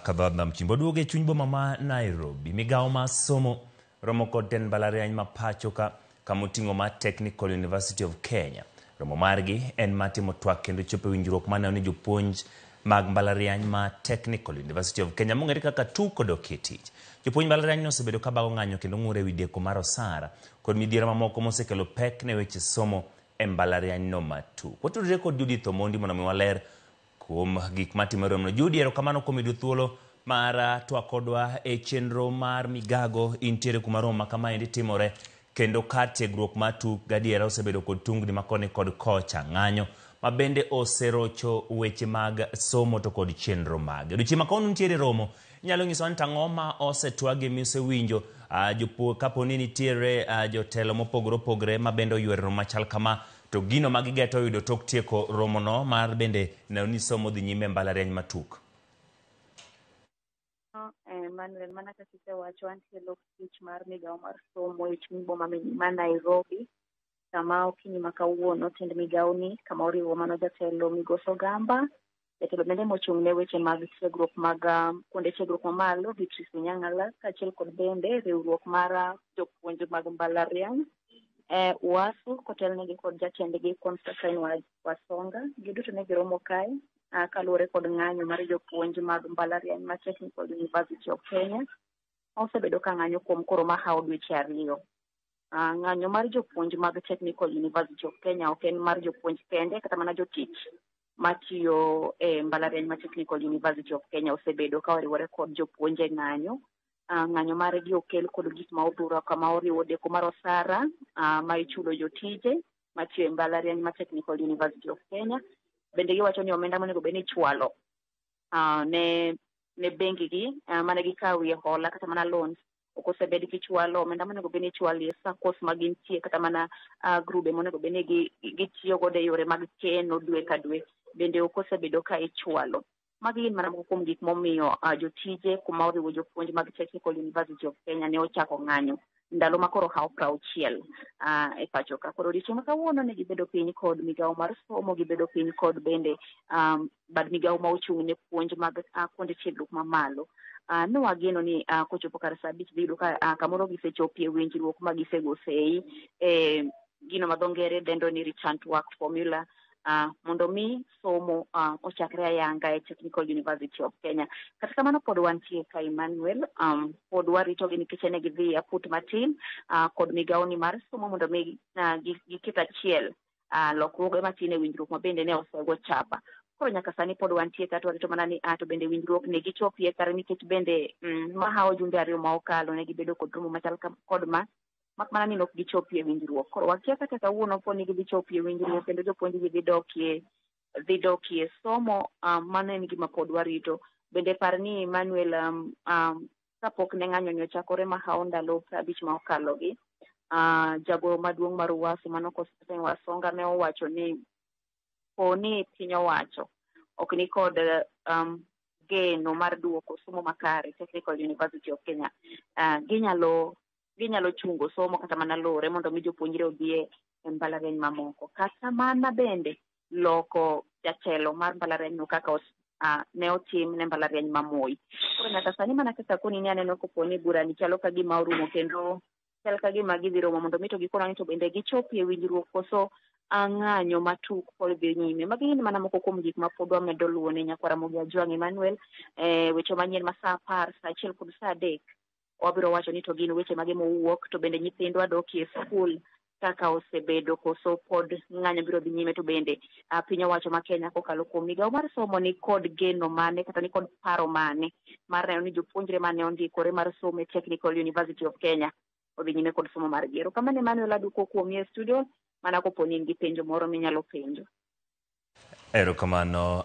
Kadhodh nam chimbo duogo e chuny boma ma Nairobi. Migawo mar somo romo kod tend mbalariany ma pacho ka kamoting'o mar Technical University of Kenya. Romo margi en mar timo twak kendo chopo e winjruok maneno ni jopuonj mag mbalariany ma Technical University of Kenya mong'ere kaka TUK odok e tich. Jopuonj mbalariany no osebedo ka bago ng'anyo kendo ng'ur ewi deko mar osara kod midhiero mamoko mosekelo pek ne weche somo e mbalariany no ma TUK. Watudore kod Judith Omondi mondo mi waler kuom gik matimore romno. Judy, erokamano kuom yudo thuolo mar twak kodwa e chenro mar Migago. Intiere kuma romo ma kamaendi timore kendo kar tiegruok mar TUK gadiera osebedo kod tungni ma koni kod kocha ng'anyo ma bende oserocho weche mag somo to kod chenro mage. Odiochieng' ma kawuono nitiere romo, inyalo nyisowa ni tang'o ma osetwagi misewinjo jopuo kapo ni nitiere jotelo mopogore opogore ma bende oyuero romo machal kama to gino ma gigeto yudo tok tieko romono mar bende neno ni somo dhi nyime e mbalariany ma TUK. Emmanuel, mana kaka isewacho, antie lok tich mar migawo mar somo e chuny boma ma Nairobi, kama okinyi ma kawuono tend migawo ni kama oriwo mano jatelo Migosi Ogamba, jatelo bende mochung' ne weche mag tiegruok mag kuonde tiegruok mamalo Beatrice Inyang'ala, kaachiel kod bende riwruok mar jopuonj mag mbalariany UASU kotelnegi kod jatendgi Constantine Wasonga. Giduto ne giromo kae kaluwore kod ng'anyo mar jopuonj mag mbalariany ma Technical University of Kenya osebedo ka ng'anyo kuom koro mahawo dweche 2. Ng'anyo mar jopuonj mag Technical University of Kenya ok en mar jopuonj kende, kata mana jotich matiyo e mbalariany ma Technical University of Kenya osebedo ka oriwore kod jopuonj e ng'anyo. Ng'anyo margi okel kod gik ma odhuro kama oriwo deko mar osara ma ichulo jotije matiyo e mbalariany ma Technical University of Kenya. Bende giwacho ni omenda monego bed ni ichwalo ne bengi gi mane gikawie hola kata mana loans ok osebed kichwalo omenda monego bed ni ichwalo e SACCOs ma gintie kata mana grube monego bed ni gitiyo godo e yore mag keno dwe ka dwe bende ok osebedo ka ichwalo. Magi gin mana moko kuom gik momiyo jotije kuma oriwo jopuonj mag Technical University of Kenya ne ochako ng'anyo ndalo ma koro hawo 60 e pacho ka. Koro odiochieng' ma kawuono ne gibedo piny kod migawo mar somo, gibedo piny kod bende bad migawo ma ochung' ne puonj mag kuonde tiegruok mamalo. Ne wageno ni kochopo kar saa 5 dhi yudo ka kamoro gisechopie winjruok ma gisego sei e gino ma dho ngere dendo ni return to work formula mondo mi somo ochakre ayanga e Technical University of Kenya. Kata kamano pod wantie ka Emmanuel, pod waritogi nikech ne gidhi aput matin kod migawo ni mar somo mondo mi giket achiel lokruoge matin e winjruok ma bende ne osego chapa. Koro nyaka sani pod wantie ka to warito mana ni to bende winjruok ne gichopie kare nikech bende mahawo jumbe 2 ma okalo ne gibedo kod romo machal kod ma mak mana ni nok gichopie winjruok. Koro wakia kata kawuono po ni gidhi chopie winjruok kendo jopuonj gi dhi dokie somo, mano en gima pod warito. Bende par ni Emmanuel, kapok ne ng'anyo ni ochakore mahawo ndalo 50 ma okalo gi, jagoro maduong' mar UASU mano Constantine Wasonga ne owacho ni po ni piny owacho ok ni kod geno mar duoko somo makare Technical University of Kenya, ginyalo chungo somo kata mana lore mondo mi jopuonjre odhi e mbalariany mamoko. Kata mana bende loko jatelo mar mbalariany no kaka ne otim ne mbalariany ma Moi. Koro nyaka sani mana kaka koni ni aneno kopo ni bura ni chalo ka gima orumo kendo chal ka gima gidhi romo mondo mi to gikona ni to bende gichopie winjruok koso ng'anyo ma TUK pod dhi nyime. Magi gin mana moko kuom gik ma pod wamedo luwo ne nyakwar Ramogi Ajwang' Emmanuel weche manyien ma saa 10, saa 1 kod saa 3 wabiro wacho ni to gin weche mage mowuok to bende nyithindwa dokie skul kaka osebedo koso pod ng'anyo biro dhi nyime to bende piny owacho ma Kenya kokalo kuom migawo mar somo ni kod geno mane kata ni kod paro mane mar neno ni jopuonjre mane ondikore mar somo e Technical University of Kenya odhi nyime kod somo margi. Erokamano Emmanuel, aduoko kuomi e studio mana kopo ni in gi penjo moro minyalo penjo. Erokamano.